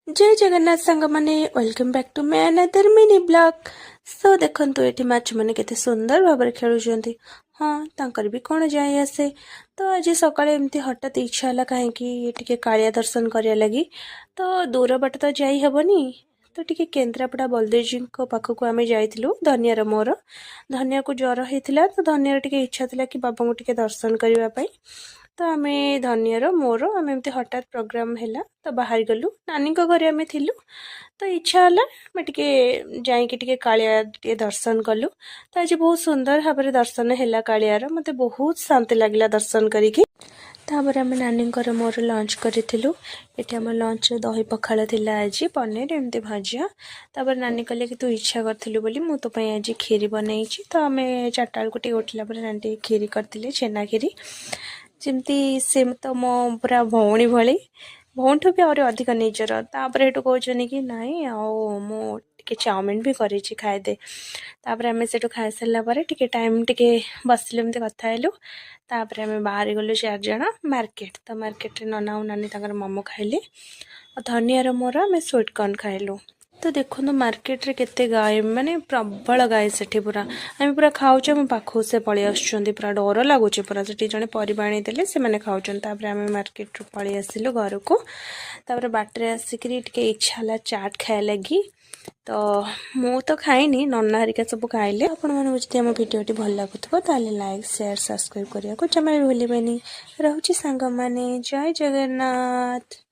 ଜୟ ଜଗନ୍ନାଥ ସାଙ୍ଗମାନେ, welcome back to my another mini vlog. So ଦେଖନ୍ତୁ, ଏଠି ମାଛମାନେ କେତେ ସୁନ୍ଦର ଭାବରେ ଖେଳୁଛନ୍ତି। ହଁ, ତାଙ୍କର ବି କ'ଣ ଯାଇ ଆସେ? ତ ଆଜି ସକାଳେ ଏମିତି ହଠାତ୍ ଇଚ୍ଛା ହେଲା କାହିଁକି ଟିକେ କାଳିଆ ଦର୍ଶନ କରିବା ଲାଗି। ତ ଦୂର ବାଟ ତ ଯାଇ ହେବନି, ତ ଟିକେ କେନ୍ଦ୍ରାପଡ଼ା ବଳଦେବଜୀଙ୍କ ପାଖକୁ ଆମେ ଯାଇଥିଲୁ ଧନିଆର ମୋର। ଧନିଆକୁ ଜ୍ୱର ହେଇଥିଲା, ତ ଧନିଆର ଟିକେ ଇଚ୍ଛା ଥିଲା କି ବାବାଙ୍କୁ ଟିକେ ଦର୍ଶନ କରିବା ପାଇଁ। ତ ଆମେ ଧନିଆର ମୋର ଆମେ ଏମିତି ହଠାତ୍ ପ୍ରୋଗ୍ରାମ୍ ହେଲା, ତ ବାହାରି ଗଲୁ। ନାନୀଙ୍କ ଘରେ ଆମେ ଥିଲୁ, ତ ଇଚ୍ଛା ହେଲା, ଆମେ ଟିକେ ଯାଇକି ଟିକେ କାଳିଆ ଟିକେ ଦର୍ଶନ କଲୁ। ତ ଆଜି ବହୁତ ସୁନ୍ଦର ଭାବରେ ଦର୍ଶନ ହେଲା କାଳିଆର। ମୋତେ ବହୁତ ଶାନ୍ତି ଲାଗିଲା ଦର୍ଶନ କରିକି। ତାପରେ ଆମେ ନାନୀଙ୍କର ମୋର ଲଞ୍ଚ କରିଥିଲୁ। ଏଠି ଆମ ଲଞ୍ଚରେ ଦହି ପଖାଳ ଥିଲା ଆଜି, ପନିର, ଏମିତି ଭଜା। ତାପରେ ନାନୀ କହିଲେ କି ତୁ ଇଚ୍ଛା କରିଥିଲୁ ବୋଲି ମୁଁ ତୋ ପାଇଁ ଆଜି କ୍ଷୀରି ବନେଇଛି। ତ ଆମେ 4ଟା ବେଳକୁ ଟିକେ ଉଠିଲା ପରେ ନାନୀ ଟିକେ କ୍ଷୀରି କରିଥିଲେ, ଛେନା କ୍ଷୀରି। ଯେମିତି ସେ ତ ମୋ ପୁରା ଭଉଣୀ ଭଳି, ଭଉଣୀଠୁ ବି ଆହୁରି ଅଧିକ ନିଜର। ତାପରେ ସେଠୁ କହୁଛନ୍ତି କି ନାଇଁ, ଆଉ ମୁଁ ଟିକେ ଚାଉମିନ ବି କରିଛି, ଖାଇଦେ। ତାପରେ ଆମେ ସେଠୁ ଖାଇସାରିଲା ପରେ ଟିକେ ଟାଇମ୍ ଟିକେ ବସିଲୁ, ଏମିତି କଥା ହେଲୁ। ତାପରେ ଆମେ ବାହାରି ଗଲୁ ଚାରିଜଣ ମାର୍କେଟ। ତ ମାର୍କେଟରେ ନନା ଆଉ ନାନୀ ତାଙ୍କର ମୋମୋ ଖାଇଲେ ଆଉ ଧନିଆର ମୋର ଆମେ ସୁଇଟ୍ କର୍ନ ଖାଇଲୁ। ତ ଦେଖନ୍ତୁ, ମାର୍କେଟରେ କେତେ ଗାଈ, ମାନେ ପ୍ରବଳ ଗାଈ ସେଠି ପୁରା। ଆମେ ପୁରା ଖାଉଛୁ, ଆମ ପାଖକୁ ସେ ପଳେଇ ଆସୁଛନ୍ତି। ପୁରା ଡର ଲାଗୁଛି ପୁରା। ସେଠି ଜଣେ ପରିବା ଆଣିଦେଲେ, ସେମାନେ ଖାଉଛନ୍ତି। ତାପରେ ଆମେ ମାର୍କେଟରୁ ପଳେଇ ଆସିଲୁ ଘରକୁ। ତାପରେ ବାଟରେ ଆସିକିରି ଟିକେ ଇଚ୍ଛା ହେଲା ଚାଟ୍ ଖାଇବା ଲାଗି। ତ ମୁଁ ତ ଖାଇନି, ନନା ହେରିକା ସବୁ ଖାଇଲେ। ଆପଣମାନଙ୍କୁ ଯଦି ଆମ ଭିଡ଼ିଓଟି ଭଲ ଲାଗୁଥିବ, ତାହେଲେ ଲାଇକ୍, ସେୟାର, ସବସ୍କ୍ରାଇବ୍ କରିବାକୁ ଜମା ବି ଭୁଲିବେନି। ରହୁଛି ସାଙ୍ଗମାନେ, ଜୟ ଜଗନ୍ନାଥ।